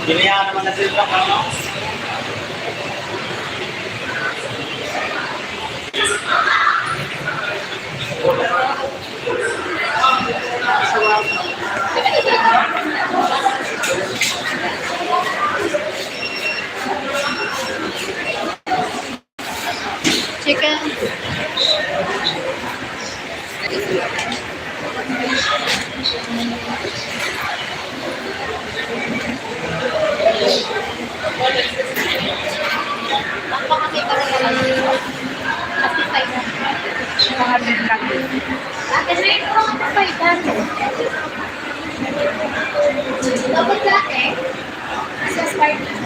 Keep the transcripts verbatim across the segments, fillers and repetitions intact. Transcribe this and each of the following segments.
Binayaan naman na sila, ano? Chicken. Magpakakita ka na lang. Kasi five hundred. Ate, may five hundred. Dapat dati, sa Spartan.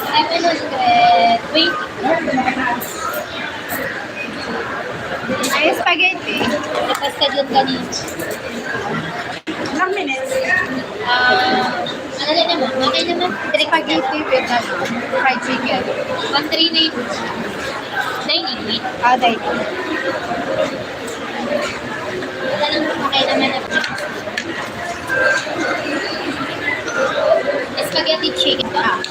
Five hundred twenty. Ay, spaghetti. Tapos ka dyan kanina. Ilang minutes? Ah, madali naman. Okay naman. Spaghetti with, ano, fried chicken. One three nine. Dining, eh. Ah, dining. Wala naman, okay naman na. Spaghetti chicken. Ah.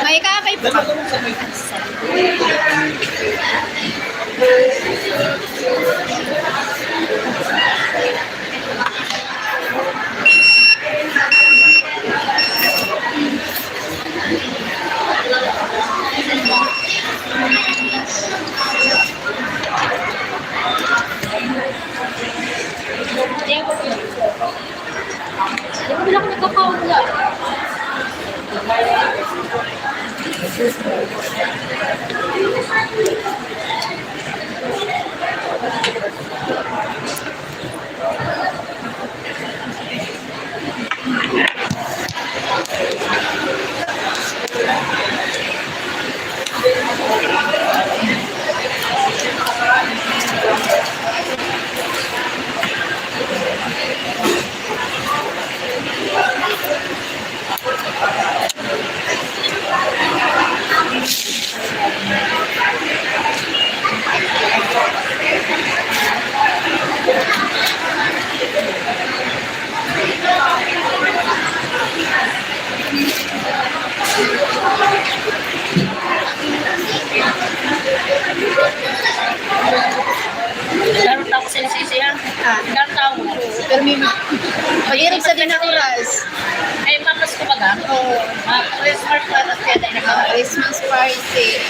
May kape pa. Di ko lang nagkakaon na. Downtown. Pero may, mahilig sa din ang oras. Ay, mapas ko ba ga? Oo. Ah, Christmas pa, tapos kaya tayo naka- Christmas party.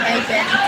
Ay, benta.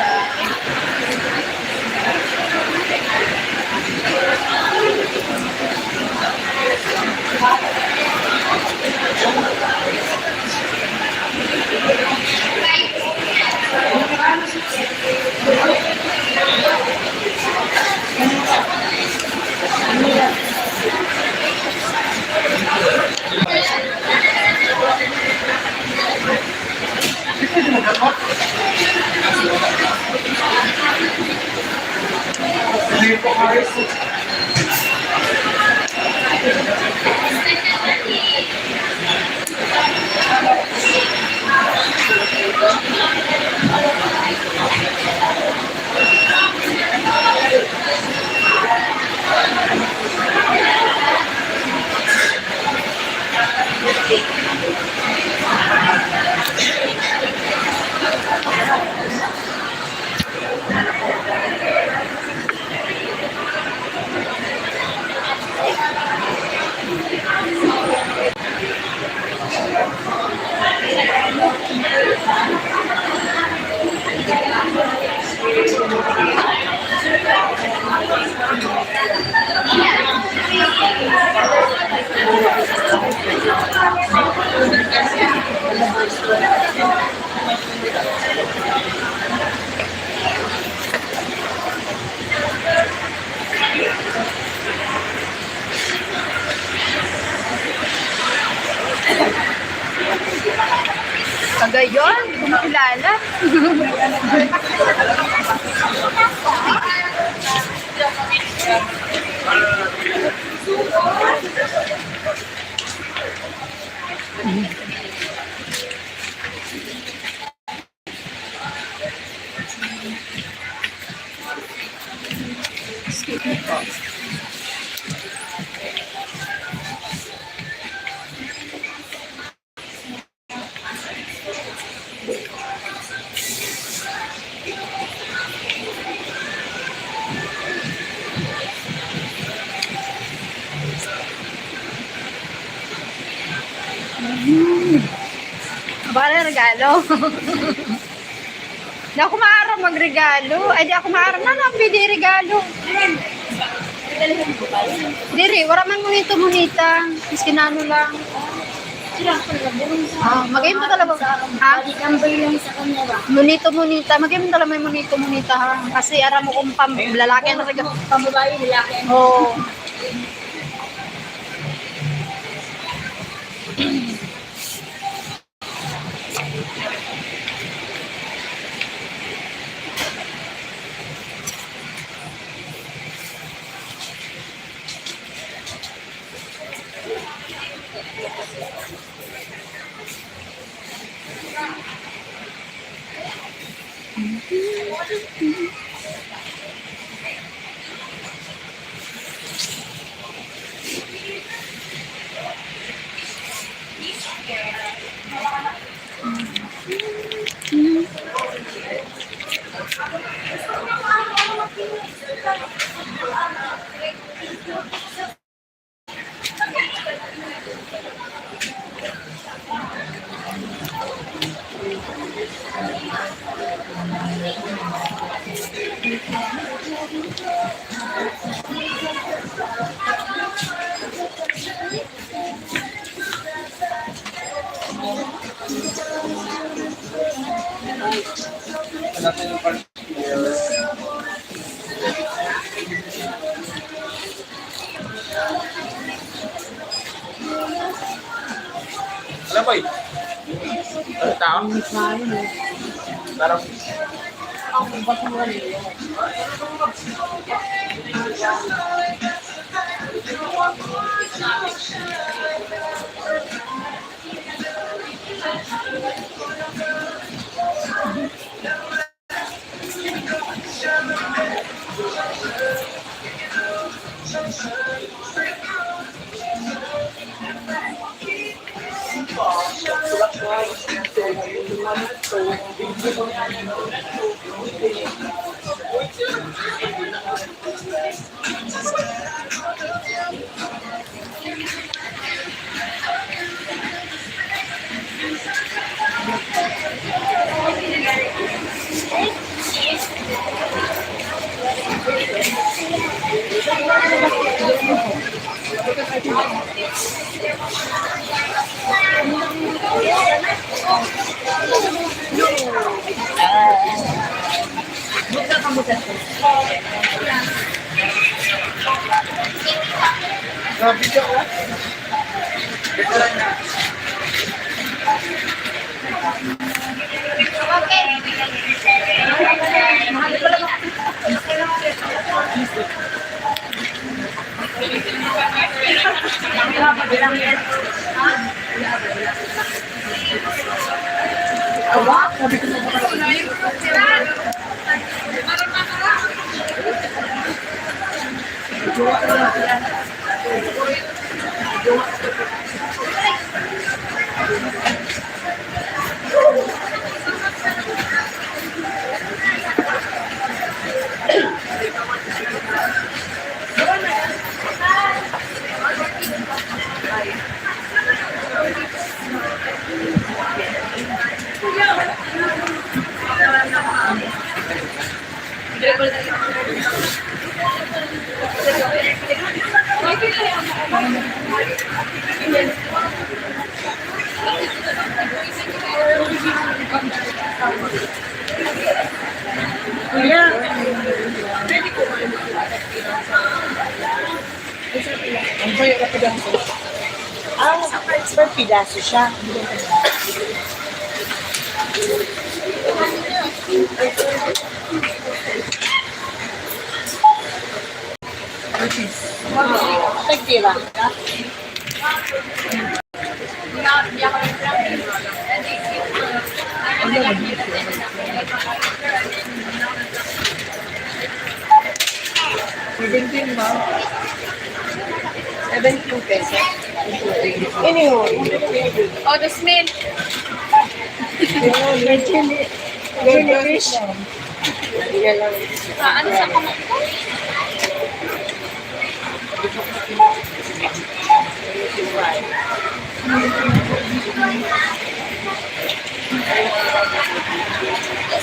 Kagayon, hindi ko makilala. Excuse me po. Mm. Para regalo. Di ako maaram magregalo. Ay, di ako maaram. Ano ang pwede regalo? Diri, wala man monito-monita. Maski nano lang. Ah, magayong ka talaga. Ha? Body tambay lang sa kanya ba? Monito, monita. Magayong talaga may monito, monita, ha? Kasi aram mo kung pam-, lalaki ang nagag- Pambabae, lalaki ang Oo. Ano, boy? Ano tao? Parang Grabe siya, oh. Kuya, pwede ko ba yung Ang bay-, ang pidaso. Ah, per pidaso siya. Tagpira. Seventeen, ma'am. Seventeen pesos. Anyhow. Oh, the smell. Chili. Chili fish. Ah, ano sa kamay ko?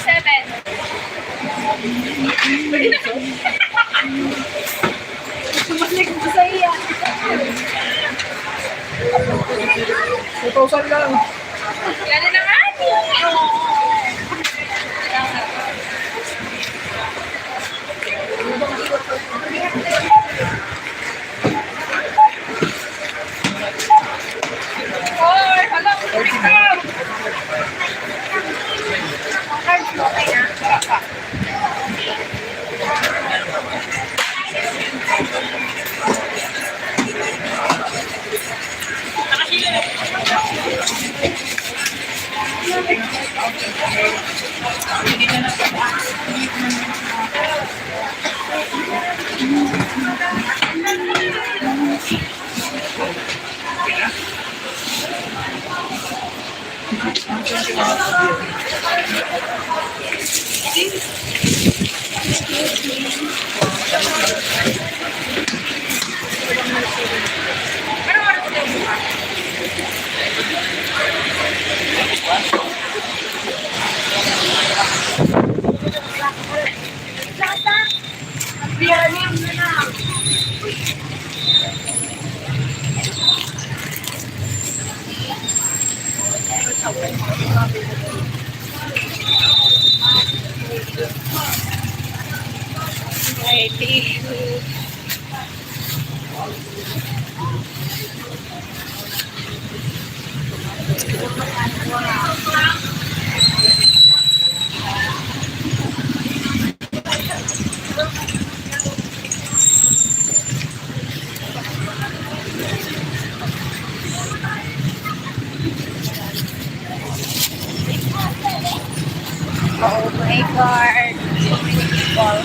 Seven. Sumalik mo sa iya. Two thousand lang. Yan na naman. Hoy, hala, ikaw. Ay, tissue. Oh my God. So many people.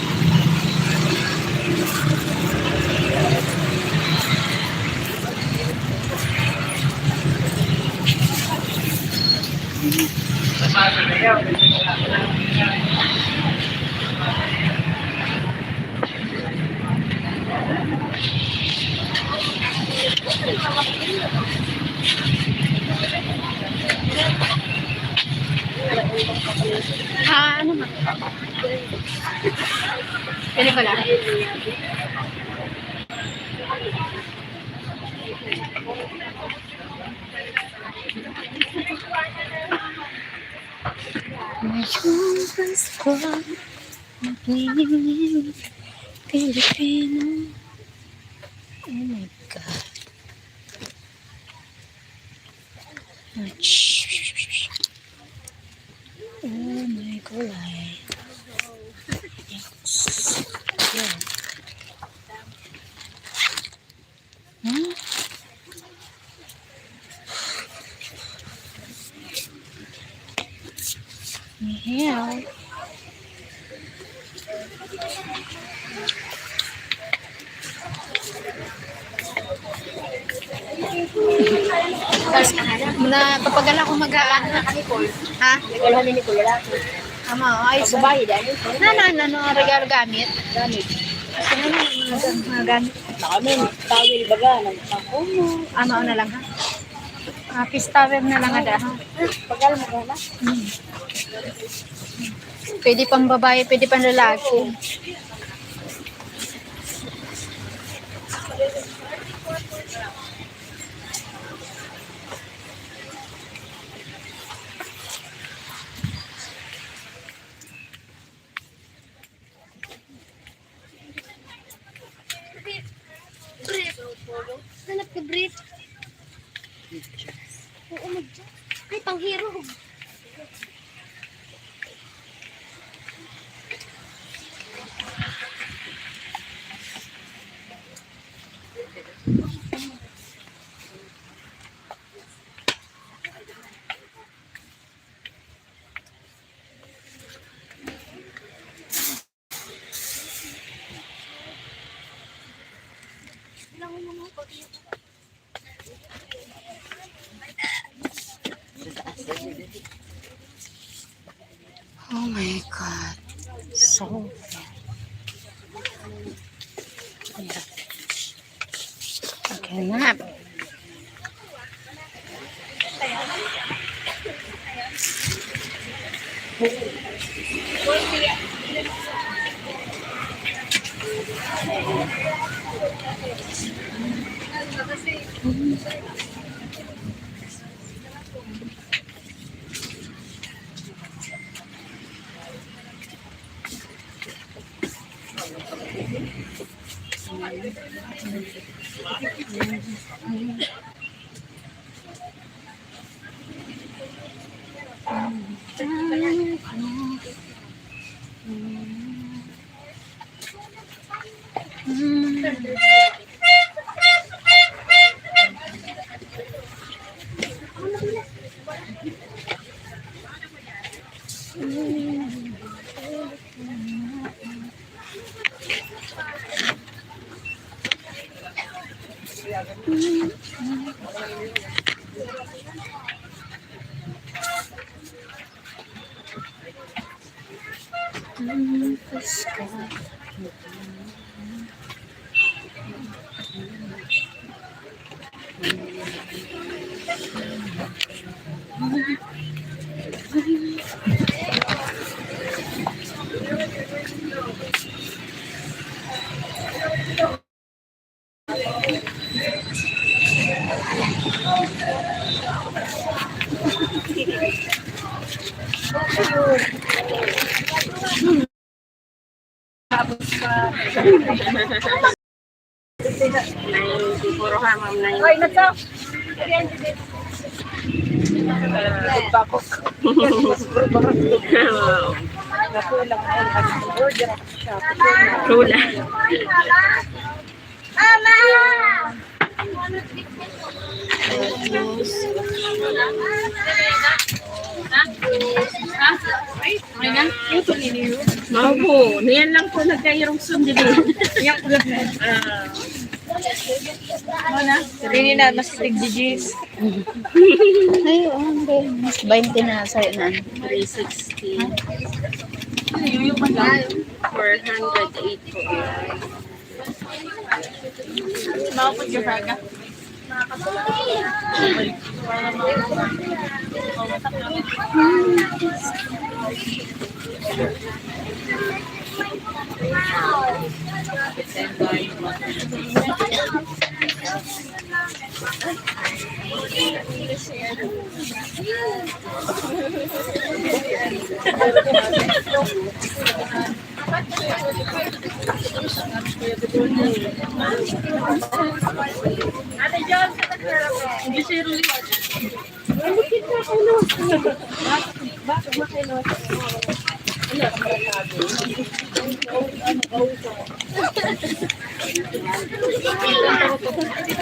Ah, ano man? Pwede pala. May oras pa, magiging Pilipino. Oh my God. Oh my God. Yes. Yeah. Hmm? Inhale. Na, kapag ala ko mag-aano. Ha? Ama, ay, sa bahay, dahil. Na, na, na, na, regalo gamit. Gamit. Ano na, mga ga-, mga gamit. Baka may towel, baga, nagpang-, oo. Ah, mao na lang, ha? Ah, face towel na lang, ada, ha? Pag-alam mo, ha? Hmm. Pwede pang babae, pwede pang lalaki. Brief. Brief. Hanap ko brief. Oo, mag-, ay, panghirog. Oh my God. So, okay na. Ay, siguro ha, ma'am, na yun. Ay, nagsa. Wow. True lang. Mao po. Niyan lang po nagkairong sundi. Ah. Ano na? Hindi na, mas tig-, G Gs. Ay, oo, hindi. Mas twenty na sa'yo na. Three sixty. Four hundred eight po. Mao po yung baga.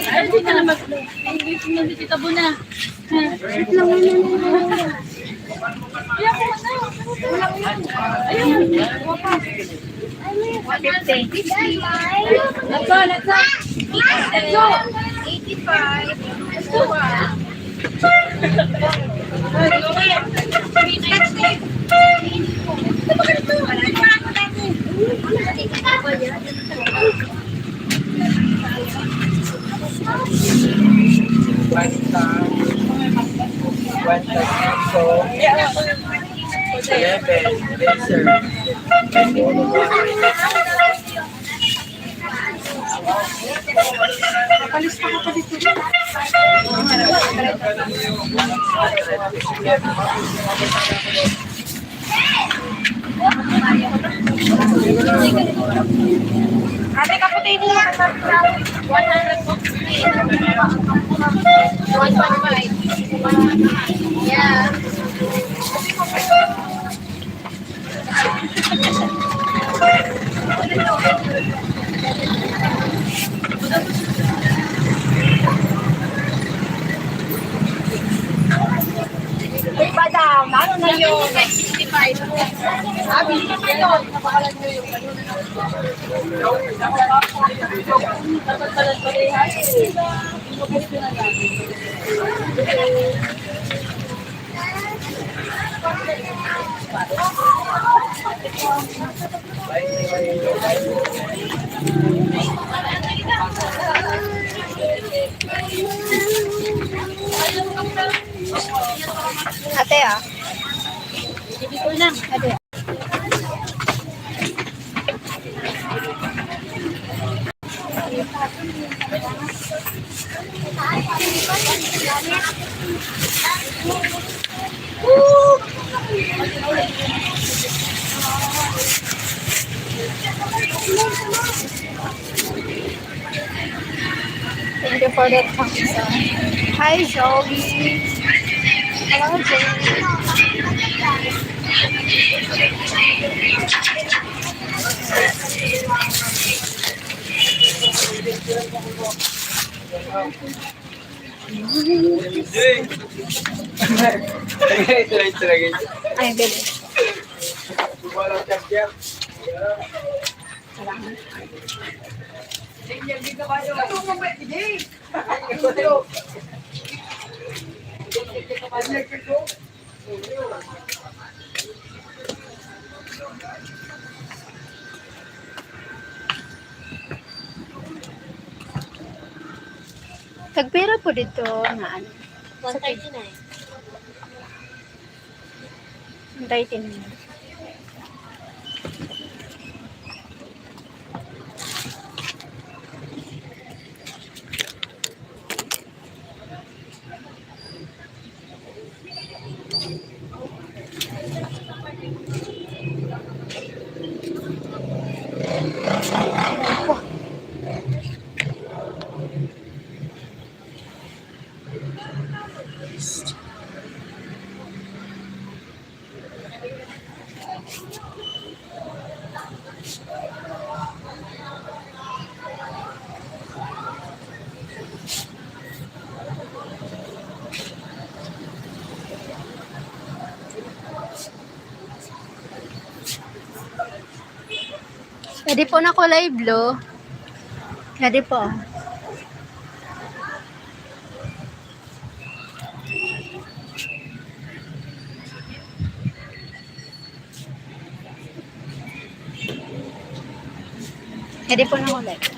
Ay, di ka na mag-, English na, di kita buna. Wait lang, wait lang, wait lang. Ayaw ko na. Wala ko yan. Ayaw. One fifty. Let's go, let's go. Let's go. Eighty-five. Let's go. Kwenta. Kwenta. So, eleven, laser. Palista ka pa dito. Ate, kaputi mo. One hundred po. One point five. Yeah. Uy, madam, ano na yun? Sabi niyo na yun, nabahalan niyo yung ano. Dapat pala parehas. Ate, ah. Ate. Thank you for the thumbs up. Hi, Joey. Hello, Joey. Ay, galing. Salamat. Tagpira po dito na ano? One thirty-nine. One thirty-nine. Pwede po na ko live, lo. Pwede po. Pwede po na ko live.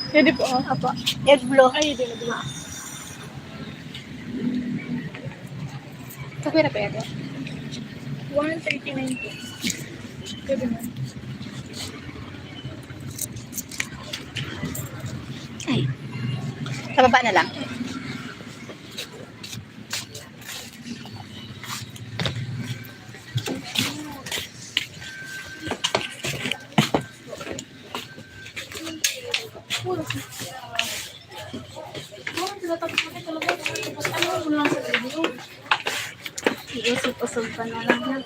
Pwede po, oh. Apo. Yes, bro. Ay, hindi na bro. Kapira pa ito? One thirty-nine po. Pwede na. Ay. Sa baba na lang. Iusog-usog pa na lang yan.